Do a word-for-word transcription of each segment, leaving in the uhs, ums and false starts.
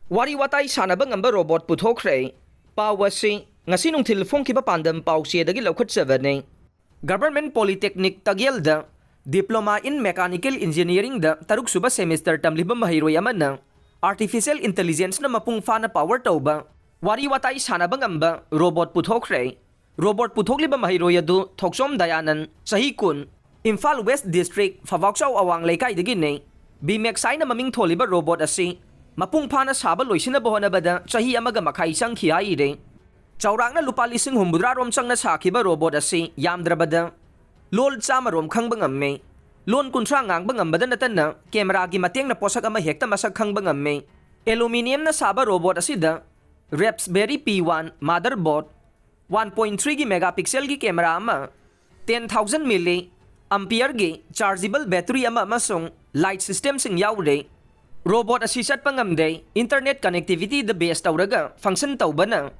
ꯋꯥꯔꯤ ꯋꯥꯇꯥꯏ ꯁꯥꯟꯅꯕ ꯉꯝꯕ ꯔꯣꯕꯣꯠ ꯄꯨꯊꯣꯛꯈ꯭ꯔꯦ꯫ ꯄꯥꯎ ꯑꯁꯤ ꯉꯁꯤ ꯅꯨꯡꯊꯤꯜ ꯐꯣꯡꯈꯤꯕ ꯄꯥꯟꯗꯝ ꯄꯥꯎꯆꯦꯗꯒꯤ ꯂꯧꯈꯠꯆꯕꯅꯤ꯫ Government Polytechnic ꯇꯒꯦꯜꯗ Diploma in Mechanical Engineeringꯗ ꯇꯔꯨꯛꯁꯨꯕ semester ꯇꯝꯂꯤꯕ ꯃꯍꯩꯔꯣꯏ ꯑꯃꯅ Artificial Intelligenceꯅ ꯃꯄꯨꯡ ꯐꯥꯅ power ꯇꯧꯕ, ꯋꯥꯔꯤ ꯋꯥꯇꯥꯏ ꯁꯥꯟꯅꯕ ꯉꯝꯕ ꯔꯣꯕꯣꯠ ꯄꯨꯊꯣꯛꯈ꯭ꯔꯦ꯫ ꯔꯣꯕꯣꯠ ꯄꯨꯊꯣꯛꯂꯤꯕ ꯃꯍꯩꯔꯣꯏ ꯑꯗꯨ ꯊꯣꯛꯆꯣꯝ ꯗꯌꯥꯅꯟ, ꯆꯍꯤ ꯀꯨꯟ, ꯏꯝꯐꯥꯜ ꯋꯦꯁ ꯗꯤꯁꯇ꯭ꯔꯤꯛ ꯐꯕꯥꯎꯆꯥꯎ ꯑꯋꯥꯡ ꯂꯩꯀꯥꯏꯗꯒꯤꯅꯤ꯫ ꯕꯤꯃꯦꯛꯁ ꯍꯥꯏꯅ ꯃꯃꯤꯡ ꯊꯣꯜꯂꯤꯕ ꯔꯣꯕꯣꯠ ꯑꯁꯤ ꯃꯄꯨꯡ ꯐꯥꯅ ꯁꯥꯕ ꯂꯣꯏꯁꯤꯟꯅꯕ ꯍꯣꯠꯅꯕꯗ ꯆꯍꯤ ꯑꯃꯒ ꯃꯈꯥꯏ ꯆꯪꯈꯤ ꯍꯥꯏꯔꯦ꯫ ꯆꯥꯎꯔꯥꯛꯅ ꯂꯨꯄꯥ ꯂꯤꯁꯤꯡ ꯍꯨꯝꯐꯨꯇꯔꯥ ꯔꯣꯝ ꯆꯪꯅ ꯁꯥꯈꯤꯕ ꯔꯣꯕꯣꯠ ꯑꯁꯤ ꯌꯥꯝꯗ꯭ꯔꯕꯗ ꯂꯣꯜ ꯆꯥꯝꯃ ꯔꯣꯝ ꯈꯪꯕ ꯉꯝꯃꯤ꯫ ꯂꯣꯟ ꯀꯨꯟꯊ꯭ꯔꯥ ꯉꯥꯡꯕ ꯉꯝꯕꯗ ꯅꯠꯇꯅ ꯀꯦꯃꯦꯔꯥꯒꯤ ꯃꯇꯦꯡꯅ ꯄꯣꯠꯁꯛ ꯑꯃ ꯍꯦꯛꯇ ꯃꯁꯛ ꯈꯪꯕ ꯉꯝꯃꯤ꯫ Aluminiumꯅ ꯁꯥꯕ ꯔꯣꯕꯣꯠ ꯑꯁꯤꯗ Raspberry Pi one motherboard, one point threeꯒꯤ megapixelꯒꯤ camera ꯑꯃ, ten thousand milliampereꯒꯤ chargeable battery ꯑꯃ ꯑꯃꯁꯨꯡ light systemꯁꯤꯡ ꯌꯥꯎꯔꯦ꯫ ꯔꯣꯕꯣꯠ ꯑꯁꯤ ꯆꯠꯄ ꯉꯝꯗꯦ, internet connectivityꯗ base ꯇꯧꯔꯒ function ꯇꯧꯕꯅ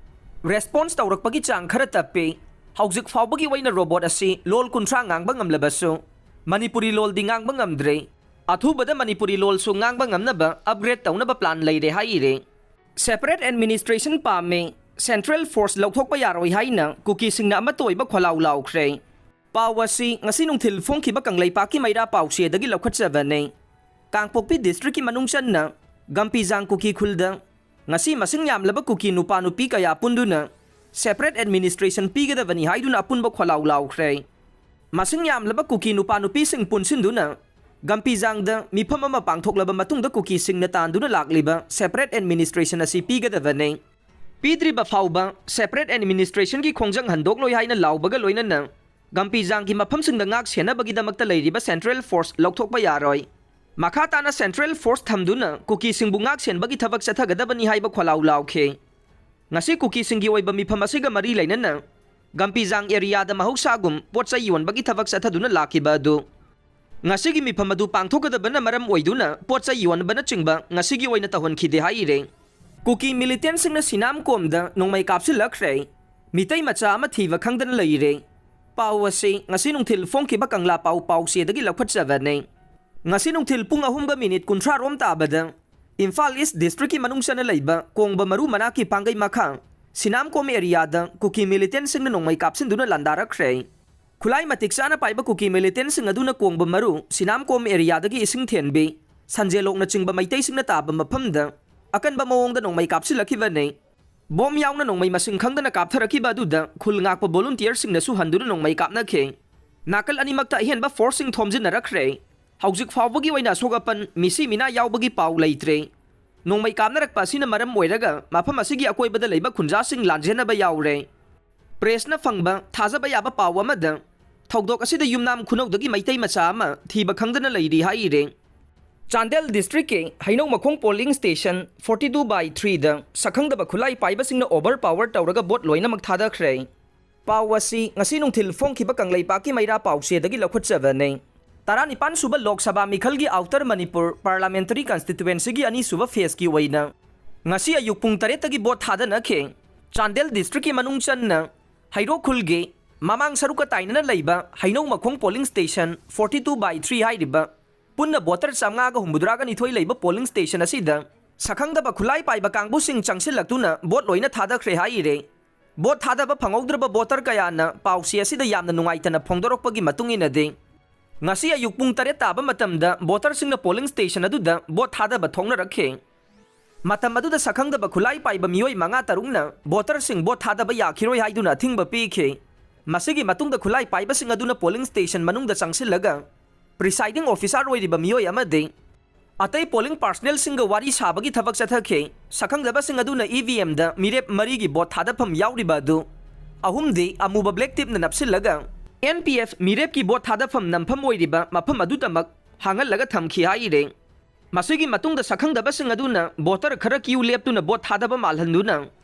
response ꯇꯧꯔꯛꯄꯒꯤ ꯆꯥꯡ ꯈꯔ ꯇꯞꯄꯤ꯫ ꯍꯧꯖꯤꯛ ꯐꯥꯎꯕꯒꯤ ꯑꯣꯏꯅ ꯔꯣꯕꯣꯠ ꯑꯁꯤ ꯂꯣꯜ ꯀꯨꯟꯊ꯭ꯔꯥ ꯉꯥꯡꯕ ꯉꯝꯂꯕꯁꯨ ꯃꯅꯤꯄꯨꯔꯤ ꯂꯣꯜꯗꯤ ꯉꯥꯡꯕ ꯉꯝꯗ꯭ꯔꯦ꯫ ꯑꯊꯨꯕꯗ ꯃꯅꯤꯄꯨꯔꯤ ꯂꯣꯜꯁꯨ ꯉꯥꯡꯕ ꯉꯝꯅꯕ upgrade ꯇꯧꯅꯕ plan ꯂꯩꯔꯦ ꯍꯥꯏꯔꯦ꯫ Separate administration ꯄꯥꯝꯃꯤ, central force ꯂꯧꯊꯣꯛꯄ ꯌꯥꯔꯣꯏ ꯍꯥꯏꯅ ꯀꯨꯀꯤꯁꯤꯡꯅ ꯑꯃꯠꯇ ꯑꯣꯏꯕ ꯈꯣꯜꯂꯥꯎ ꯂꯥꯎꯈ꯭ꯔꯦ꯫ ꯄꯥꯎ ꯑꯁꯤ ꯉꯁꯤ ꯅꯨꯡꯊꯤꯜ ꯐꯣꯡꯈꯤꯕ ꯀꯪꯂꯩꯄꯥꯛꯀꯤ ꯃꯩꯔꯥ ꯄꯥꯎꯆꯦꯗꯒꯤ ꯂꯧꯈꯠꯆꯕꯅꯤ꯫ ꯀꯥꯡꯄꯣꯛꯄꯤ districtꯀꯤ ꯃꯅꯨꯡ ꯆꯟꯅ ꯒꯝꯄꯤꯖꯥꯡ ꯀꯨꯀꯤ ꯈꯨꯜꯗ ꯉꯁꯤ ꯃꯁꯤꯡ ꯌꯥꯝꯂꯕ ꯀꯨꯀꯤ ꯅꯨꯄꯥ ꯅꯨꯄꯤ ꯀꯌꯥ ꯄꯨꯟꯗꯨꯅ separate administration ꯄꯤꯒꯗꯕꯅꯤ ꯍꯥꯏꯗꯨꯅ ꯑꯄꯨꯟꯕ ꯈꯣꯜꯂꯥꯎ ꯂꯥꯎꯈ꯭ꯔꯦ꯫ ꯃꯁꯤꯡ ꯌꯥꯝꯂꯕ ꯀꯨꯀꯤ ꯅꯨꯄꯥ ꯅꯨꯄꯤꯁꯤꯡ ꯄꯨꯟꯁꯤꯟꯗꯨꯅ ꯒꯝꯄꯤꯖꯥꯡꯗ ꯃꯤꯐꯝ ꯑꯃ ꯄꯥꯡꯊꯣꯛꯂꯕ ꯃꯇꯨꯡꯗ ꯀꯨꯀꯤꯁꯤꯡꯅ ꯇꯥꯟꯗꯨꯅ ꯂꯥꯛꯂꯤꯕ separate administration ꯑꯁꯤ ꯄꯤꯒꯗꯕꯅꯤ꯫ ꯄꯤꯗ꯭ꯔꯤꯕ ꯐꯥꯎꯕ separate administrationꯒꯤ ꯈꯣꯡꯖꯪ ꯍꯟꯗꯣꯛꯂꯣꯏ ꯍꯥꯏꯅ ꯂꯥꯎꯕꯒ ꯂꯣꯏꯅꯅ ꯒꯝꯄꯤꯖꯥꯡꯒꯤ ꯃꯐꯝꯁꯤꯡꯗ ꯉꯥꯛ ꯁꯦꯟꯅꯕꯒꯤꯗꯃꯛꯇ ꯂꯩꯔꯤꯕ central force ꯂꯧꯊꯣꯛꯄ ꯌꯥꯔꯣꯏ꯫ ꯃꯈꯥ ꯇꯥꯅ central force ꯊꯝꯗꯨꯅ ꯀꯨꯀꯤꯁꯤꯡꯕꯨ ꯉꯥꯛ ꯁꯦꯟꯕꯒꯤ ꯊꯕꯛ ꯆꯠꯊꯒꯗꯕꯅꯤ ꯍꯥꯏꯕ ꯈꯣꯜꯂꯥꯎ ꯂꯥꯎꯈꯤ꯫ ꯉꯁꯤ ꯀꯨꯀꯤꯁꯤꯡꯒꯤ ꯑꯣꯏꯕ ꯃꯤꯐꯝ ꯑꯁꯤꯒ ꯃꯔꯤ ꯂꯩꯅꯅ ꯒꯝꯄꯤꯖꯥꯡ areaꯗ ꯃꯍꯧꯁꯥꯒꯨꯝ ꯄꯣꯠ ꯆꯩ ꯌꯣꯟꯕꯒꯤ ꯊꯕꯛ ꯆꯠꯊꯗꯨꯅ ꯂꯥꯛꯈꯤꯕ ꯑꯗꯨ ꯉꯁꯤꯒꯤ ꯃꯤꯐꯝ ꯑꯗꯨ ꯄꯥꯡꯊꯣꯛꯀꯗꯕꯅ ꯃꯔꯝ ꯑꯣꯏꯗꯨꯅ ꯄꯣꯠ ꯆꯩ ꯌꯣꯟꯕꯅꯆꯤꯡꯕ ꯉꯁꯤꯒꯤ ꯑꯣꯏꯅ ꯇꯧꯍꯟꯈꯤꯗꯦ ꯍꯥꯏꯔꯦ꯫ ꯀꯨꯀꯤ militantꯁꯤꯡꯅ ꯁꯤꯅꯥꯝꯀꯣꯝꯗ ꯅꯣꯡꯃꯩ ꯀꯥꯞꯁꯤꯜꯂꯛꯈ꯭ꯔꯦ꯫ ꯃꯤꯇꯩ ꯃꯆꯥ ꯑꯃ ꯊꯤꯕ ꯈꯪꯗꯅ ꯂꯩꯔꯦ꯫ ꯄꯥꯎ ꯑꯁꯤ ꯉꯁꯤ ꯅꯨꯡꯊꯤꯜ ꯐꯣꯡꯈꯤꯕ ꯀꯪꯂꯥ ꯄꯥꯎ ꯄꯥꯎꯆꯦꯗꯒꯤ ꯂꯧꯈꯠꯆꯕꯅꯤ꯫ ꯉꯁꯤ ꯅꯨꯡꯊꯤꯜ ꯄꯨꯡ ꯑꯍꯨꯝꯒ minute ꯀꯨꯟꯊ꯭ꯔꯥ ꯔꯣꯝ ꯇꯥꯕꯗ ꯏꯝꯐꯥꯜ ꯏꯁ ꯗꯤꯁꯇ꯭ꯔꯤꯛꯀꯤ ꯃꯅꯨꯡ ꯆꯟꯅ ꯂꯩꯕ ꯀꯣꯡꯕ ꯃꯔꯨ ꯃꯅꯥꯛꯀꯤ ꯄꯥꯡꯒꯩ ꯃꯈꯥ ꯁꯤꯅꯥꯝꯀꯣꯝ ꯑꯦꯔꯤꯌꯥꯗ ꯀꯨꯀꯤ ꯃꯤꯂꯤꯇꯦꯟꯁꯤꯡꯅ ꯅꯣꯡꯃꯩ ꯀꯥꯞꯁꯤꯟꯗꯨꯅ ꯂꯥꯟꯗꯥꯔꯛꯈ꯭ꯔꯦ꯫ ꯈꯨꯠꯂꯥꯏ ꯃꯇꯤꯛ ꯆꯥꯅ ꯄꯥꯏꯕ ꯀꯨꯀꯤ ꯃꯤꯂꯤꯇꯦꯟꯁꯤꯡ ꯑꯗꯨꯅ ꯀꯣꯡꯕ ꯃꯔꯨ ꯁꯤꯅꯥꯝꯀꯣꯝ ꯑꯦꯔꯤꯌꯥꯗꯒꯤ ꯏꯁꯤꯡ ꯊꯦꯟꯕꯤ ꯁꯟꯖꯦꯂꯣꯛꯅꯆꯤꯡꯕ ꯃꯩꯇꯩꯁꯤꯡꯅ ꯇꯥꯕ ꯃꯐꯝꯗ ꯑꯀꯟꯕ ꯃꯑꯣꯡꯗ ꯅꯣꯡꯃꯩ ꯀꯥꯞꯁꯤꯜꯂꯛꯈꯤꯕꯅꯤ꯫ ꯕꯣꯝ ꯌꯥꯎꯅ ꯅꯣꯡꯃꯩ ꯃꯁꯤꯡ ꯈꯪꯗꯅ ꯀꯥꯞꯊꯔꯛꯈꯤꯕ ꯑꯗꯨꯗ ꯈꯨꯜ ꯉꯥꯛꯄ ꯚꯣꯂꯨꯟꯇꯤꯌꯔꯁꯤꯡꯅꯁꯨ ꯍꯟꯗꯨꯅ ꯅꯣꯡꯃꯩ ꯀꯥꯞꯅꯈꯤ꯫ ꯅꯥꯀꯜ ꯑꯅꯤꯃꯛꯇ ꯑꯍꯦꯟꯕ ꯐꯣꯔꯁꯁꯤꯡ ꯊꯣꯝꯖꯤꯟꯅꯔꯛꯈ꯭ꯔꯦ꯫ ꯍꯧꯖꯤꯛ ꯐꯥꯎꯕꯒꯤ ꯑꯣꯏꯅ ꯑꯁꯣꯛ ꯑꯄꯟ, ꯃꯤꯁꯤ ꯃꯤꯅꯥ ꯌꯥꯎꯕꯒꯤ ꯄꯥꯎ ꯂꯩꯇ꯭ꯔꯦ꯫ ꯅꯣꯡꯃꯩ ꯀꯥꯞꯅꯔꯛꯄ ꯑꯁꯤꯅ ꯃꯔꯝ ꯑꯣꯏꯔꯒ ꯃꯐꯝ ꯑꯁꯤꯒꯤ ꯑꯀꯣꯏꯕꯗ ꯂꯩꯕ ꯈꯨꯟꯖꯥꯁꯤꯡ ꯂꯥꯟꯖꯦꯟꯅꯕ ꯌꯥꯎꯔꯦ꯫ ꯄ꯭ꯔꯦꯁꯅ ꯐꯪꯕ ꯊꯥꯖꯕ ꯌꯥꯕ ꯄꯥꯎ ꯑꯃꯗ, ꯊꯧꯗꯣꯛ ꯑꯁꯤꯗ ꯌꯨꯝꯅꯥꯝ ꯈꯨꯅꯧꯗꯒꯤ ꯃꯩꯇꯩ ꯃꯆꯥ ꯑꯃ ꯊꯤꯕ ꯈꯪꯗꯅ ꯂꯩꯔꯤ ꯍꯥꯏꯔꯦ꯫ ꯆꯥꯟꯗꯦꯜ ꯗꯤꯁꯇ꯭ꯔꯤꯛꯀꯤ ꯍꯩꯅꯧ ꯃꯈꯣꯡ ꯄꯣꯂꯤꯡ ꯁ꯭ꯇꯦꯁꯟ ꯐꯣꯔꯇꯤ ꯇꯨ ꯕꯥꯏ ꯊ꯭ꯔꯤꯗ ꯁꯛꯈꯪꯗꯕ ꯈꯨꯠꯂꯥꯏ ꯄꯥꯏꯕꯁꯤꯡꯅ ꯑꯣꯚꯔ ꯄꯥꯋꯔ ꯇꯧꯔꯒ ꯚꯣꯠ ꯂꯣꯏꯅꯃꯛ ꯊꯥꯗꯈ꯭ꯔꯦ꯫ ꯄꯥꯎ ꯑꯁꯤ ꯉꯁꯤ ꯅꯨꯡꯊꯤꯜ ꯐꯣꯡꯈꯤꯕ ꯀꯪꯂꯩꯄꯥꯛꯀꯤ ꯃꯩꯔꯥ ꯄꯥꯎꯆꯦꯗꯒꯤ ꯂꯧꯈꯠꯆꯕꯅꯤ꯫ ꯇꯔꯥꯅꯤꯄꯥꯟ ꯁꯨꯕ ꯂꯣꯛ ꯁꯚꯥ ꯃꯤꯈꯜꯒꯤ ꯑꯥꯎꯇꯔ ꯃꯅꯤꯄꯨꯔ ꯄꯥꯔꯂꯥꯃꯦꯟꯇꯔꯤ ꯀꯟꯁꯇꯤꯇ꯭ꯋꯦꯟꯁꯤꯒꯤ ꯑꯅꯤꯁꯨꯕ ꯐꯦꯖꯀꯤ ꯑꯣꯏꯅ ꯉꯁꯤ ꯑꯌꯨꯛ ꯄꯨꯡ ꯇꯔꯦꯠꯇꯒꯤ ꯚꯣꯠ ꯊꯥꯗꯅꯈꯤ꯫ ꯆꯥꯟꯗꯦꯜ ꯗꯤꯁꯇ꯭ꯔꯤꯛꯀꯤ ꯃꯅꯨꯡ ꯆꯟꯅ ꯍꯩꯔꯣꯛ ꯈꯨꯜꯒꯤ ꯃꯃꯥꯡ ꯁꯔꯨꯛꯀ ꯇꯥꯏꯅꯅ ꯂꯩꯕ ꯍꯩꯅꯧ ꯃꯈꯣꯡ ꯄꯣꯂꯤꯡ ꯁ꯭ꯇꯦꯁꯟ ꯐꯣꯔꯇꯤ ꯇꯨ ꯕꯥꯏ ꯊ꯭ꯔꯤ ꯍꯥꯏꯔꯤꯕ ꯄꯨꯟꯅ ꯚꯣꯇꯔ ꯆꯥꯝꯃꯉꯥꯒ ꯍꯨꯝꯐꯨꯇꯔꯥꯒ ꯅꯤꯊꯣꯏ ꯂꯩꯕ ꯄꯣꯂꯤꯡ ꯁ꯭ꯇꯦꯁꯟ ꯑꯁꯤꯗ ꯁꯛꯈꯪꯗꯕ ꯈꯨꯠꯂꯥꯏ ꯄꯥꯏꯕ ꯀꯥꯡꯕꯨꯁꯤꯡ ꯆꯪꯁꯤꯜꯂꯛꯇꯨꯅ ꯚꯣꯠ ꯂꯣꯏꯅ ꯊꯥꯗꯈ꯭ꯔꯦ ꯍꯥꯏꯔꯦ꯫ ꯚꯣꯠ ꯊꯥꯗꯕ ꯐꯪꯍꯧꯗ꯭ꯔꯕ ꯚꯣꯇꯔ ꯀꯌꯥꯅ ꯄꯥꯎꯆꯦ ꯑꯁꯤꯗ ꯌꯥꯝꯅ ꯅꯨꯡꯉꯥꯏꯇꯅ ꯐꯣꯡꯗꯣꯔꯛꯄꯒꯤ ꯃꯇꯨꯡ ꯏꯟꯅꯗꯤ, ꯉꯁꯤ ꯑꯌꯨꯛ ꯄꯨꯡ ꯇꯔꯦꯠ ꯇꯥꯕ ꯃꯇꯝꯗ ꯚꯣꯇꯔꯁꯤꯡꯅ ꯄꯣꯂꯤꯡ ꯁ꯭ꯇꯦꯁꯟ ꯑꯗꯨꯗ ꯚꯣꯠ ꯊꯥꯗꯕ ꯊꯣꯛꯅꯔꯛꯈꯤ꯫ ꯃꯇꯝ ꯑꯗꯨꯗ ꯁꯛꯈꯪꯗꯕ ꯈꯨꯠꯂꯥꯏ ꯄꯥꯏꯕ ꯃꯤꯑꯣꯏ ꯃꯉꯥ ꯇꯔꯨꯛꯅ ꯚꯣꯇꯔꯁꯤꯡ ꯚꯣꯠ ꯊꯥꯗꯕ ꯌꯥꯈꯤꯔꯣꯏ ꯍꯥꯏꯗꯨꯅ ꯑꯊꯤꯡꯕ ꯄꯤꯈꯤ꯫ ꯃꯁꯤꯒꯤ ꯃꯇꯨꯡꯗ ꯈꯨꯠꯂꯥꯏ ꯄꯥꯏꯕꯁꯤꯡ ꯑꯗꯨꯅ ꯄꯣꯂꯤꯡ ꯁ꯭ꯇꯦꯁꯟ ꯃꯅꯨꯡꯗ ꯆꯪꯁꯤꯜꯂꯒ ꯄ꯭ꯔꯤꯁꯥꯏꯗꯤꯡ ꯑꯣꯐꯤꯁꯥꯔ ꯑꯣꯏꯔꯤꯕ ꯃꯤꯑꯣꯏ ꯑꯃꯗꯤ ꯑꯇꯩ ꯄꯣꯂꯤꯡ ꯄꯥꯔꯁꯅꯦꯜꯁꯤꯡꯒ ꯋꯥꯔꯤ ꯁꯥꯕꯒꯤ ꯊꯕꯛ ꯆꯠꯊꯈꯤ꯫ ꯁꯛꯈꯪꯗꯕꯁꯤꯡ ꯑꯗꯨꯅ ꯏ ꯚꯤ ꯑꯦꯝꯗ ꯃꯤꯔꯦꯞ ꯃꯔꯤꯒꯤ ꯚꯣꯠ ꯊꯥꯗꯐꯝ ꯌꯥꯎꯔꯤꯕ ꯑꯗꯨ ꯑꯍꯨꯝꯗꯤ ꯑꯃꯨꯕ ꯕ꯭ꯂꯦꯛ ꯇꯤꯞꯅ ꯅꯞꯁꯤꯜꯂꯒ ꯑꯦꯟ ꯄꯤ ꯑꯦꯐ ꯃꯤꯔꯦꯞꯀꯤ ꯚꯣꯠ ꯊꯥꯗꯐꯝ ꯅꯝꯐꯝ ꯑꯣꯏꯔꯤꯕ ꯃꯐꯝ ꯑꯗꯨꯗꯃꯛ ꯍꯥꯡꯍꯜꯂꯒ ꯊꯝꯈꯤ ꯍꯥꯏꯔꯦ꯫ ꯃꯁꯤꯒꯤ ꯃꯇꯨꯡꯗ ꯁꯛꯈꯪꯗꯕꯁꯤꯡ ꯑꯗꯨꯅ ꯚꯣꯇꯔ ꯈꯔ ꯀ꯭ꯌꯨ ꯂꯦꯞꯇꯨꯅ ꯚꯣꯠ ꯊꯥꯗꯕ ꯃꯥꯜꯍꯟꯗꯨꯅ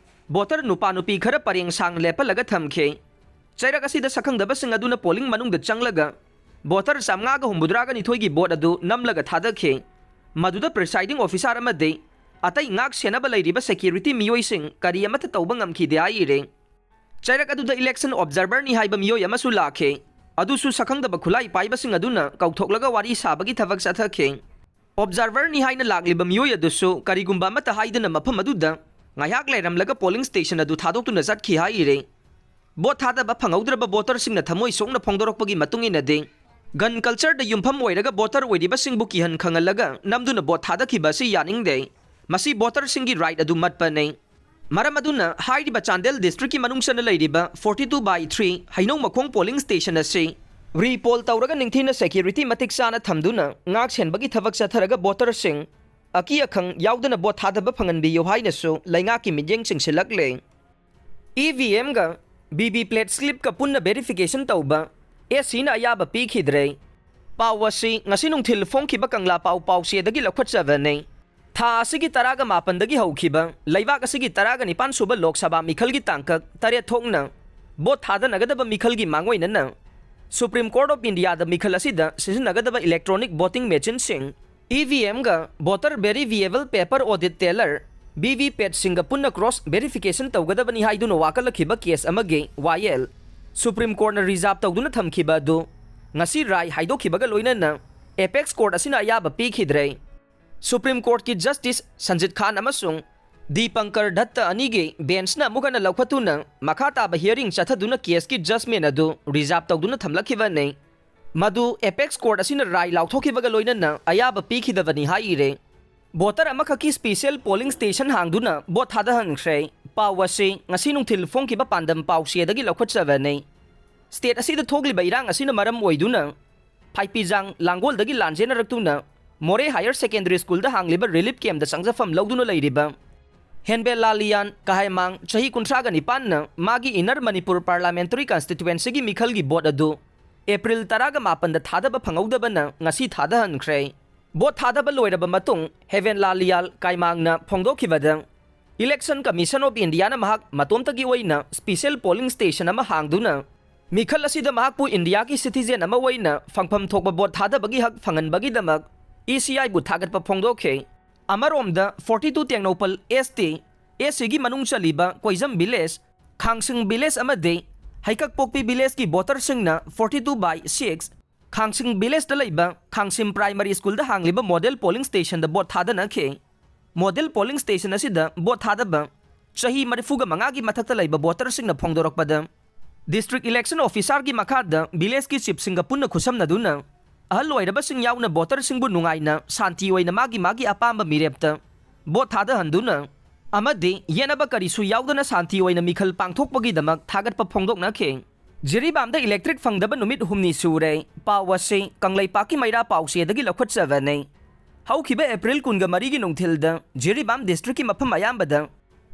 ꯚꯣꯇꯔ ꯅꯨꯄꯥ ꯅꯨꯄꯤ ꯈꯔ ꯄꯔꯦꯡ ꯁꯥꯡ ꯂꯦꯞꯍꯜꯂꯒ ꯊꯝꯈꯤ꯫ ꯆꯩꯔꯛ ꯑꯁꯤꯗ ꯁꯛꯈꯪꯗꯕꯁꯤꯡ ꯑꯗꯨꯅ ꯄꯣꯂꯤꯡ ꯃꯅꯨꯡꯗ ꯆꯪꯂꯒ ꯚꯣꯇꯔ ꯆꯥꯝꯃꯉꯥꯒ ꯍꯨꯝꯐꯨꯇꯔꯥꯒ ꯅꯤꯊꯣꯏꯒꯤ ꯚꯣꯠ ꯑꯗꯨ ꯅꯝꯂꯒ ꯊꯥꯗꯈꯤ꯫ ꯃꯗꯨꯗ ꯄ꯭ꯔꯤꯁꯥꯏꯗꯤꯡ ꯑꯣꯐꯤꯁꯥꯔ ꯑꯃꯗꯤ ꯑꯇꯩ ꯉꯥꯛ ꯁꯦꯟꯅꯕ ꯂꯩꯔꯤꯕ ꯁꯦꯀ꯭ꯌꯨꯔꯤꯇꯤ ꯃꯤꯑꯣꯏꯁꯤꯡ ꯀꯔꯤ ꯑꯃꯠꯇ ꯇꯧꯕ ꯉꯝꯈꯤꯗꯦ ꯍꯥꯏꯔꯤ꯫ ꯆꯩꯔꯛ ꯑꯗꯨꯗ ꯏꯂꯦꯛꯁꯟ ꯑꯣꯕꯖꯔꯚꯔꯅꯤ ꯍꯥꯏꯕ ꯃꯤꯑꯣꯏ ꯑꯃꯁꯨ ꯂꯥꯛꯈꯤ꯫ ꯑꯗꯨꯁꯨ ꯁꯛꯈꯪꯗꯕ ꯈꯨꯠꯂꯥꯏ ꯄꯥꯏꯕꯁꯤꯡ ꯑꯗꯨꯅ ꯀꯧꯊꯣꯛꯂꯒ ꯋꯥꯔꯤ ꯁꯥꯕꯒꯤ ꯊꯕꯛ ꯆꯠꯊꯈꯤ꯫ ꯑꯣꯕꯖꯥꯔꯚꯔꯅꯤ ꯍꯥꯏꯅ ꯂꯥꯛꯂꯤꯕ ꯃꯤꯑꯣꯏ ꯑꯗꯨꯁꯨ ꯀꯔꯤꯒꯨꯝꯕ ꯑꯃꯠꯇ ꯍꯥꯏꯗꯅ ꯃꯐꯝ ꯑꯗꯨꯗ ꯉꯥꯏꯍꯥꯛ ꯂꯩꯔꯝꯂꯒ ꯄꯣꯂꯤꯡ ꯁ꯭ꯇꯦꯁꯟ ꯑꯗꯨ ꯊꯥꯗꯣꯛꯇꯨꯅ ꯆꯠꯈꯤ ꯍꯥꯏꯔꯤ꯫ ꯚꯣꯠ ꯊꯥꯗꯕ ꯐꯪꯍꯧꯗ꯭ꯔꯕ ꯚꯣꯇꯔꯁꯤꯡꯅ ꯊꯃꯣꯏ ꯁꯣꯛꯅ ꯐꯣꯡꯗꯣꯔꯛꯄꯒꯤ ꯃꯇꯨꯡ ꯏꯟꯅꯗꯤ, ꯒꯟ ꯀꯜꯆꯔꯗ ꯌꯨꯝꯐꯝ ꯑꯣꯏꯔꯒ ꯚꯣꯇꯔ ꯑꯣꯏꯔꯤꯕꯁꯤꯡꯕꯨ ꯀꯤꯍꯟ ꯈꯪꯍꯜꯂꯒ ꯅꯝꯗꯨꯅ ꯚꯣꯠ ꯊꯥꯗꯈꯤꯕ ꯑꯁꯤ ꯌꯥꯅꯤꯡꯗꯦ꯫ ꯃꯁꯤ ꯚꯣꯇꯔꯁꯤꯡꯒꯤ ꯔꯥꯏꯠ ꯑꯗꯨ ꯃꯠꯄꯅꯤ꯫ ꯃꯔꯝ ꯑꯗꯨꯅ ꯍꯥꯏꯔꯤꯕ ꯆꯥꯟꯗꯦꯜ ꯗꯤꯁꯇ꯭ꯔꯤꯛꯀꯤ ꯃꯅꯨꯡ ꯆꯟꯅ ꯂꯩꯔꯤꯕ forty two by three ꯍꯩꯅꯧ ꯃꯈꯣꯡ ꯄꯣꯂꯤꯡ ꯁ꯭ꯇꯦꯁꯟ ꯑꯁꯤ ꯔꯤꯄꯣꯜ ꯇꯧꯔꯒ ꯅꯤꯡꯊꯤꯅ ꯁꯦꯀ꯭ꯌꯨꯔꯤꯇꯤ ꯃꯇꯤꯛ ꯆꯥꯅ ꯊꯝꯗꯨꯅ ꯉꯥꯛ ꯁꯦꯟꯕꯒꯤ ꯊꯕꯛ ꯆꯠꯊꯔꯒ ꯚꯣꯇꯔꯁꯤꯡ ꯑꯀꯤ ꯑꯈꯪ ꯌꯥꯎꯗꯅ ꯚꯣꯠ ꯊꯥꯗꯕ ꯐꯪꯍꯟꯕꯤꯌꯨ ꯍꯥꯏꯅꯁꯨ ꯂꯩꯉꯥꯛꯀꯤ ꯃꯤꯠꯌꯦꯡ ꯆꯤꯡꯁꯤꯜꯂꯛꯂꯦ꯫ ꯏ ꯚꯤ ꯑꯦꯝꯒ ꯚꯤ ꯚꯤ ꯄꯦꯠ ꯁ꯭ꯂꯤꯞꯀ ꯄꯨꯟꯅ ꯚꯦꯔꯤꯐꯤꯀꯦꯁꯟ ꯇꯧꯕ ꯑꯦꯁ ꯁꯤꯅ ꯑꯌꯥꯕ ꯄꯤꯈꯤꯗ꯭ꯔꯦ꯫ ꯄꯥꯎ ꯑꯁꯤ ꯉꯁꯤ ꯅꯨꯡꯊꯤꯜ ꯐꯣꯡꯈꯤꯕ ꯀꯪꯂꯥ ꯄꯥꯎ ꯄꯥꯎꯆꯦꯗꯒꯤ ꯂꯧꯈꯠꯆꯕꯅꯤ꯫ ꯊꯥ ꯑꯁꯤꯒꯤ ꯇꯔꯥꯒ ꯃꯥꯄꯟꯗꯒꯤ ꯍꯧꯈꯤꯕ ꯂꯩꯕꯥꯛ ꯑꯁꯤꯒꯤ ꯇꯔꯥꯒ ꯅꯤꯄꯥꯟ ꯁꯨꯕ ꯂꯣꯛ ꯁꯚꯥ ꯃꯤꯈꯜꯒꯤ ꯇꯥꯡꯀꯛ ꯇꯔꯦꯠ ꯊꯣꯛꯅ ꯚꯣꯠ ꯊꯥꯗꯅꯒꯗꯕ ꯃꯤꯈꯜꯒꯤ ꯃꯥꯡꯑꯣꯏꯅꯅ ꯁꯨꯄ꯭ꯔꯤꯝ ꯀꯣꯔꯠ ꯑꯣꯐ ꯏꯟꯗꯤꯌꯥꯗ ꯃꯤꯈꯜ ꯑꯁꯤꯗ ꯁꯤꯖꯤꯟꯅꯒꯗꯕ ꯏꯂꯦꯛꯇ꯭ꯔꯣꯅꯤꯛ ꯚꯣꯇꯤꯡ ꯃꯦꯆꯤꯟꯁꯤꯡ, ꯏ ꯚꯤ ꯑꯦꯝꯒ voter verifiable paper audit trail, V V ꯄꯦꯠꯁꯤꯡꯒ ꯄꯨꯟꯅ ꯀ꯭ꯔꯣꯁ ꯚꯦꯔꯤꯐꯤꯀꯦꯁꯟ ꯇꯧꯒꯗꯕꯅꯤ ꯍꯥꯏꯗꯨꯅ ꯋꯥꯀꯠꯂꯛꯈꯤꯕ ꯀꯦꯁ ꯑꯃꯒꯤ ꯋꯥꯌꯦꯜ ꯁꯨꯄ꯭ꯔꯤꯝ ꯀꯣꯔꯠꯅ ꯔꯤꯖꯥꯔꯚ ꯇꯧꯗꯨꯅ ꯊꯝꯈꯤꯕ ꯑꯗꯨ ꯉꯁꯤ ꯔꯥꯏ ꯍꯥꯏꯗꯣꯛꯈꯤꯕꯒ ꯂꯣꯏꯅꯅ ꯑꯦꯄꯦꯛꯁ ꯀꯣꯔꯠ ꯑꯁꯤꯅ ꯑꯌꯥꯕ ꯄꯤꯈꯤꯗ꯭ꯔꯦ꯫ ꯁꯨꯄ꯭ꯔꯤꯝ ꯀꯣꯔꯠꯀꯤ ꯖꯁꯇꯤꯁ ꯁꯟꯖꯤꯠ ꯈꯥꯟ ꯑꯃꯁꯨꯡ ꯗꯤꯄꯪꯀꯔ ꯗꯠꯇ ꯑꯅꯤꯒꯤ ꯕꯦꯟꯁꯅ ꯑꯃꯨꯛ ꯍꯟꯅ ꯂꯧꯈꯠꯇꯨꯅ ꯃꯈꯥ ꯇꯥꯕ ꯍꯤꯌꯔꯤꯡ ꯆꯠꯊꯗꯨꯅ ꯀꯦꯁꯀꯤ ꯖꯖꯃꯦꯟ ꯑꯗꯨ ꯔꯤꯖꯥꯔꯚ ꯇꯧꯗꯨꯅ ꯊꯝꯂꯛꯈꯤꯕꯅꯤ꯫ ꯃꯗꯨ ꯑꯦꯄꯦꯛꯁ ꯀꯣꯔꯠ ꯑꯁꯤꯅ ꯔꯥꯏ ꯂꯥꯎꯊꯣꯛꯈꯤꯕꯒ ꯂꯣꯏꯅꯅ ꯑꯌꯥꯕ ꯄꯤꯈꯤꯗꯕꯅꯤ ꯍꯥꯏꯔꯦ꯫ ꯚꯣꯇꯔ ꯑꯃꯈꯛꯀꯤ ꯁ꯭ꯄꯦꯁꯤꯌꯦꯜ ꯄꯣꯂꯤꯡ ꯁ꯭ꯇꯦꯁꯟ ꯍꯥꯡꯗꯨꯅ ꯚꯣꯠ ꯊꯥꯗꯍꯟꯈ꯭ꯔꯦ꯫ ꯄꯥꯎ ꯑꯁꯤ ꯉꯁꯤ ꯅꯨꯡꯊꯤꯜ ꯐꯣꯡꯈꯤꯕ ꯄꯥꯟꯗꯝ ꯄꯥꯎꯆꯦꯗꯒꯤ ꯂꯧꯈꯠꯆꯕꯅꯤ꯫ ꯁ꯭ꯇꯦꯠ ꯑꯁꯤꯗ ꯊꯣꯛꯂꯤꯕ ꯏꯔꯥꯡ ꯑꯁꯤꯅ ꯃꯔꯝ ꯑꯣꯏꯗꯨꯅ ꯐꯥꯏꯄꯤꯖꯥꯡ ꯂꯥꯡꯒꯣꯜꯗꯒꯤ ꯂꯥꯟꯖꯦꯟꯅꯔꯛꯇꯨꯅ ꯃꯣꯔꯦ ꯍꯥꯌꯔ ꯁꯦꯀꯦꯟꯗꯔꯤ ꯁ꯭ꯀꯨꯜꯗ ꯍꯥꯡꯂꯤꯕ ꯔꯤꯂꯤꯐ ꯀꯦꯝꯞꯇ ꯆꯪꯖꯐꯝ ꯂꯧꯗꯨꯅ ꯂꯩꯔꯤꯕ ꯍꯦꯟꯕꯦꯜ ꯂꯥꯂꯤꯌꯥꯟ ꯀꯍꯥꯏꯃꯥꯡ, ꯆꯍꯤ ꯀꯨꯟꯊ꯭ꯔꯥꯒ ꯅꯤꯄꯥꯟꯅ ꯃꯥꯒꯤ ꯏꯟꯅꯔ ꯃꯅꯤꯄꯨꯔ ꯄꯥꯔꯂꯥꯃꯦꯟꯇꯔꯤ ꯀꯟꯁꯇꯤꯇ꯭ꯋꯦꯟꯁꯤꯒꯤ ꯃꯤꯈꯜꯒꯤ ꯚꯣꯠ ꯑꯗꯨ ꯑꯦꯄ꯭ꯔꯤꯜ ꯇꯔꯥꯒ ꯃꯥꯄꯟꯗ ꯊꯥꯗꯕ ꯐꯪꯍꯧꯗꯕꯅ ꯉꯁꯤ ꯊꯥꯗꯍꯟꯈ꯭ꯔꯦ꯫ ꯚꯣꯠ ꯊꯥꯗꯕ ꯂꯣꯏꯔꯕ ꯃꯇꯨꯡ ꯍꯦꯕꯦꯟ ꯂꯥꯂꯤꯌꯥꯜ ꯀꯥꯏꯃꯥꯡꯅ ꯐꯣꯡꯗꯣꯛꯈꯤꯕꯗ, ꯏꯂꯦꯛꯁꯟ ꯀꯃꯤꯁꯟ ꯑꯣꯐ ꯏꯟꯗꯤꯌꯥꯅ ꯃꯍꯥꯛ ꯃꯇꯣꯝꯇꯒꯤ ꯑꯣꯏꯅ ꯁ꯭ꯄꯦꯁꯤꯌꯦꯜ ꯄꯣꯂꯤꯡ ꯁ꯭ꯇꯦꯁꯟ ꯑꯃ ꯍꯥꯡꯗꯨꯅ ꯃꯤꯈꯜ ꯑꯁꯤꯗ ꯃꯍꯥꯛꯄꯨ ꯏꯟꯗꯤꯌꯥꯒꯤ ꯁꯤꯇꯤꯖꯦꯟ ꯑꯃ ꯑꯣꯏꯅ ꯐꯪꯐꯝ ꯊꯣꯛꯄ ꯚꯣꯠ ꯊꯥꯗꯕꯒꯤ ꯍꯛ ꯐꯪꯍꯟꯕꯒꯤꯗꯃꯛ ꯏ ꯁꯤ ꯑꯥꯏꯕꯨ ꯊꯥꯒꯠꯄ ꯐꯣꯡꯗꯣꯛꯈꯤ꯫ ꯑꯃꯔꯣꯝꯗ, forty two ꯇꯦꯡꯅꯧꯄꯜ ꯑꯦꯁ ꯇꯤ, ꯑꯦꯁ ꯁꯤꯒꯤ ꯃꯅꯨꯡ ꯆꯜꯂꯤꯕ ꯀꯣꯏꯖꯝ ꯚꯤꯂꯦꯖ, ꯈꯥꯡꯁꯤꯡ ꯚꯤꯂꯦꯖ ꯑꯃꯗꯤ ꯍꯩꯀꯛꯄꯣꯛꯄꯤ ꯚꯤꯂꯦꯖꯀꯤ ꯚꯣꯇꯔꯁꯤꯡꯅ forty two by six, ꯈꯥꯡꯁꯤꯡ ꯚꯤꯂꯦꯖꯇ ꯂꯩꯕ ꯈꯥꯡꯁꯤꯝ ꯄ꯭ꯔꯥꯏꯃꯔꯤ ꯁ꯭ꯀꯨꯜꯗ ꯍꯥꯡꯂꯤꯕ ꯃꯣꯗꯦꯜ ꯄꯣꯂꯤꯡ ꯁ꯭ꯇꯦꯁꯟꯗ ꯚꯣꯠ ꯊꯥꯗꯅꯈꯤ꯫ ꯃꯣꯗꯦꯜ ꯄꯣꯂꯤꯡ ꯁ꯭ꯇꯦꯁꯟ ꯑꯁꯤꯗ ꯚꯣꯠ ꯊꯥꯗꯕ ꯆꯍꯤ ꯃꯔꯤꯐꯨꯒ ꯃꯉꯥꯒꯤ ꯃꯊꯛꯇ ꯂꯩꯕ ꯚꯣꯇꯔꯁꯤꯡꯅ ꯐꯣꯡꯗꯣꯔꯛꯄꯗ, ꯗꯤꯁꯇ꯭ꯔꯤꯛ ꯏꯂꯦꯛꯁꯟ ꯑꯣꯐꯤꯁꯥꯔꯒꯤ ꯃꯈꯥꯗ ꯚꯤꯂꯦꯖꯀꯤ ꯆꯤꯐꯁꯤꯡꯒ ꯄꯨꯟꯅ ꯈꯨꯠꯁꯝꯅꯗꯨꯅ ꯑꯍꯜ ꯑꯣꯏꯔꯕꯁꯤꯡ ꯌꯥꯎꯅ ꯚꯣꯇꯔꯁꯤꯡꯕꯨ ꯅꯨꯡꯉꯥꯏꯅ ꯁꯥꯟꯇꯤ ꯑꯣꯏꯅ ꯃꯥꯒꯤ ꯃꯥꯒꯤ ꯑꯄꯥꯝꯕ ꯃꯤꯔꯦꯞꯇ ꯚꯣꯠ ꯊꯥꯗꯍꯟꯗꯨꯅ ꯑꯃꯗꯤ ꯌꯦꯠꯅꯕ ꯀꯔꯤꯁꯨ ꯌꯥꯎꯗꯅ ꯁꯥꯟꯇꯤ ꯑꯣꯏꯅ ꯃꯤꯈꯜ ꯄꯥꯡꯊꯣꯛꯄꯒꯤꯗꯃꯛ ꯊꯥꯒꯠꯄ ꯐꯣꯡꯗꯣꯛꯅꯈꯤ꯫ ꯖꯤꯔꯤꯕꯥꯝꯗ ꯏꯂꯦꯛꯇ꯭ꯔꯤꯛ ꯐꯪꯗꯕ ꯅꯨꯃꯤꯠ ꯍꯨꯝꯅꯤ ꯁꯨꯔꯦ꯫ ꯄꯥꯎ ꯑꯁꯤ ꯀꯪꯂꯩꯄꯥꯛꯀꯤ ꯃꯩꯔꯥ ꯄꯥꯎꯆꯦꯗꯒꯤ ꯂꯧꯈꯠꯆꯕꯅꯤ꯫ ꯍꯧꯈꯤꯕ ꯑꯦꯄ꯭ꯔꯤꯜ ꯀꯨꯟꯒ ꯃꯔꯤꯒꯤ ꯅꯨꯡꯊꯤꯜꯗ ꯖꯤꯔꯤꯕꯥꯝ ꯗꯤꯁꯇ꯭ꯔꯤꯛꯀꯤ ꯃꯐꯝ ꯑꯌꯥꯝꯕꯗ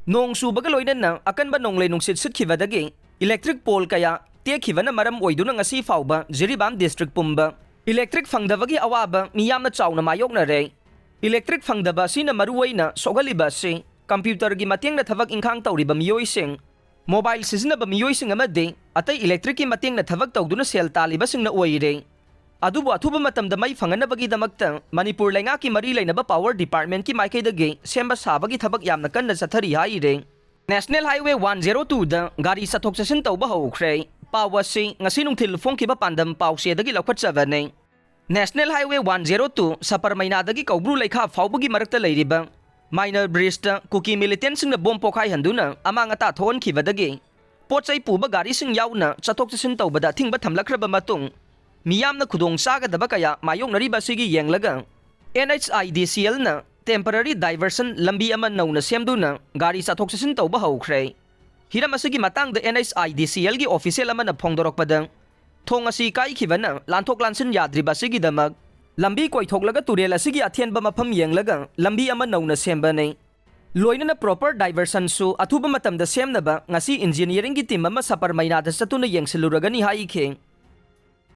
ꯅꯣꯡ ꯆꯨꯕꯒ ꯂꯣꯏꯅꯅ ꯑꯀꯟꯕ ꯅꯣꯡꯂꯩ ꯅꯨꯡꯁꯤꯠ ꯁꯤꯠꯈꯤꯕꯗꯒꯤ ꯏꯂꯦꯛꯇ꯭ꯔꯤꯛ ꯄꯣꯜ ꯀꯌꯥ ꯇꯦꯛꯈꯤꯕꯅ ꯃꯔꯝ ꯑꯣꯏꯗꯨꯅ ꯉꯁꯤ ꯐꯥꯎꯕ ꯖꯤꯔꯤꯕꯥꯝ ꯗꯤꯁꯇ꯭ꯔꯤꯛ ꯄꯨꯝꯕ ꯏꯂꯦꯛꯇ꯭ꯔꯤꯛ ꯐꯪꯗꯕꯒꯤ ꯑꯋꯥꯕ ꯃꯤꯌꯥꯝꯅ ꯆꯥꯎꯅ ꯃꯥꯌꯣꯛꯅꯔꯦ꯫ ꯏꯂꯦꯛꯇ꯭ꯔꯤꯛ ꯐꯪꯗꯕ ꯑꯁꯤꯅ ꯃꯔꯨꯑꯣꯏꯅ ꯁꯣꯛꯍꯜꯂꯤꯕ ꯑꯁꯤ ꯀꯝꯄ꯭ꯌꯨꯇꯔꯒꯤ ꯃꯇꯦꯡꯅ ꯊꯕꯛ ꯏꯪꯈꯥꯡ ꯇꯧꯔꯤꯕ ꯃꯤꯑꯣꯏꯁꯤꯡ, ꯃꯣꯕꯥꯏꯜ ꯁꯤꯖꯤꯟꯅꯕ ꯃꯤꯑꯣꯏꯁꯤꯡ ꯑꯃꯗꯤ ꯑꯇꯩ ꯏꯂꯦꯛꯇ꯭ꯔꯤꯛꯀꯤ ꯃꯇꯦꯡꯅ ꯊꯕꯛ ꯇꯧꯗꯨꯅ ꯁꯦꯜ ꯇꯥꯜꯂꯤꯕꯁꯤꯡꯅ ꯑꯣꯏꯔꯦ꯫ ꯑꯗꯨꯕꯨ ꯑꯊꯨꯕ ꯃꯇꯝꯗ ꯃꯩ ꯐꯪꯍꯟꯅꯕꯒꯤꯗꯃꯛꯇ ꯃꯅꯤꯄꯨꯔ ꯂꯩꯉꯥꯛꯀꯤ ꯃꯔꯤ ꯂꯩꯅꯕ ꯄꯥꯋꯔ ꯗꯤꯄꯥꯔꯠꯃꯦꯟꯠꯀꯤ ꯃꯥꯏꯀꯩꯗꯒꯤ ꯁꯦꯝꯕ ꯁꯥꯕꯒꯤ ꯊꯕꯛ ꯌꯥꯝꯅ ꯀꯟꯅ ꯆꯠꯊꯔꯤ ꯍꯥꯏꯔꯦ꯫ ꯅꯦꯁꯅꯦꯜ ꯍꯥꯏꯋꯦ ꯋꯥꯟ ꯖꯦꯔꯣ ꯇꯨꯗ ꯒꯥꯔꯤ ꯆꯠꯊꯣꯛ ꯆꯠꯁꯤꯟ ꯇꯧꯕ ꯍꯧꯈ꯭ꯔꯦ꯫ ꯄꯥꯎ ꯑꯁꯤ ꯉꯁꯤ ꯅꯨꯡꯊꯤꯜ ꯐꯣꯡꯈꯤꯕ ꯄꯥꯟꯗꯝ ꯄꯥꯎꯆꯦꯗꯒꯤ ꯂꯧꯈꯠꯆꯕꯅꯤ꯫ National highway one zero two ꯁꯄꯔꯃꯩꯅꯥꯗꯒꯤ ꯀꯧꯕ꯭ꯔꯨ ꯂꯩꯈꯥ ꯐꯥꯎꯕꯒꯤ ꯃꯔꯛꯇ ꯂꯩꯔꯤꯕ ꯃꯥꯏꯅꯔ ꯕ꯭ꯔꯤꯖꯇ ꯀꯨꯀꯤ ꯃꯤꯂꯤꯇꯦꯟꯁꯤꯡꯅ ꯕꯣꯝ ꯄꯣꯈꯥꯏꯍꯟꯗꯨꯅ ꯑꯃꯥꯡ ꯑꯇꯥ ꯊꯣꯛꯍꯟꯈꯤꯕꯗꯒꯤ ꯄꯣꯠ ꯆꯩ ꯄꯨꯕ ꯒꯥꯔꯤꯁꯤꯡ ꯌꯥꯎꯅ ꯆꯠꯊꯣꯛ ꯆꯠꯁꯤꯟ ꯇꯧꯕꯗ ꯑꯊꯤꯡꯕ ꯊꯝꯂꯛꯈ꯭ꯔꯕ ꯃꯇꯨꯡ, ꯃꯤꯌꯥꯝꯅ ꯈꯨꯗꯣꯡ ꯆꯥꯒꯗꯕ ꯀꯌꯥ ꯃꯥꯌꯣꯛꯅꯔꯤꯕ ꯑꯁꯤꯒꯤ ꯌꯦꯡꯂꯒ ꯑꯦꯟ ꯑꯩꯆ ꯑꯥꯏ ꯗꯤ ꯁꯤ ꯑꯦꯜꯅ ꯇꯦꯝꯄꯔꯔꯤ ꯗꯥꯏꯚꯔꯁꯟ ꯂꯝꯕꯤ ꯑꯃ ꯅꯧꯅ ꯁꯦꯝꯗꯨꯅ ꯒꯥꯔꯤ ꯆꯠꯊꯣꯛ ꯆꯠꯁꯤꯟ ꯇꯧꯕ ꯍꯧꯈ꯭ꯔꯦ꯫ ꯍꯤꯔꯝ ꯑꯁꯤꯒꯤ ꯃꯇꯥꯡꯗ ꯑꯦꯟ ꯑꯩꯆ ꯑꯥꯏ ꯗꯤ ꯁꯤ ꯑꯦꯜꯒꯤ ꯑꯣꯐꯤꯁꯤꯌꯦꯜ ꯑꯃꯅ ꯐꯣꯡꯗꯣꯔꯛꯄꯗ, ꯊꯣꯡ ꯑꯁꯤ ꯀꯥꯏꯈꯤꯕꯅ ꯂꯥꯟꯊꯣꯛ ꯂꯥꯟꯁꯤꯟ ꯌꯥꯗ꯭ꯔꯤꯕ ꯑꯁꯤꯒꯤꯗꯃꯛ ꯂꯝꯕꯤ ꯀꯣꯏꯊꯣꯛꯂꯒ ꯇꯨꯔꯦꯜ ꯑꯁꯤꯒꯤ ꯑꯊꯦꯟꯕ ꯃꯐꯝ ꯌꯦꯡꯂꯒ ꯂꯝꯕꯤ ꯑꯃ ꯅꯧꯅ ꯁꯦꯝꯕꯅꯤ꯫ ꯂꯣꯏꯅꯅ ꯄ꯭ꯔꯣꯄꯔ ꯗꯥꯏꯚꯔꯁꯟꯁꯨ ꯑꯊꯨꯕ ꯃꯇꯝꯗ ꯁꯦꯝꯅꯕ ꯉꯁꯤ ꯏꯟꯖꯤꯅꯤꯌꯥꯔꯤꯡꯒꯤ ꯇꯤꯝ ꯑꯃ ꯁꯄꯔꯃꯩꯅꯥꯗ ꯆꯠꯇꯨꯅ ꯌꯦꯡꯁꯤꯜꯂꯨꯔꯒꯅꯤ ꯍꯥꯏꯈꯤ꯫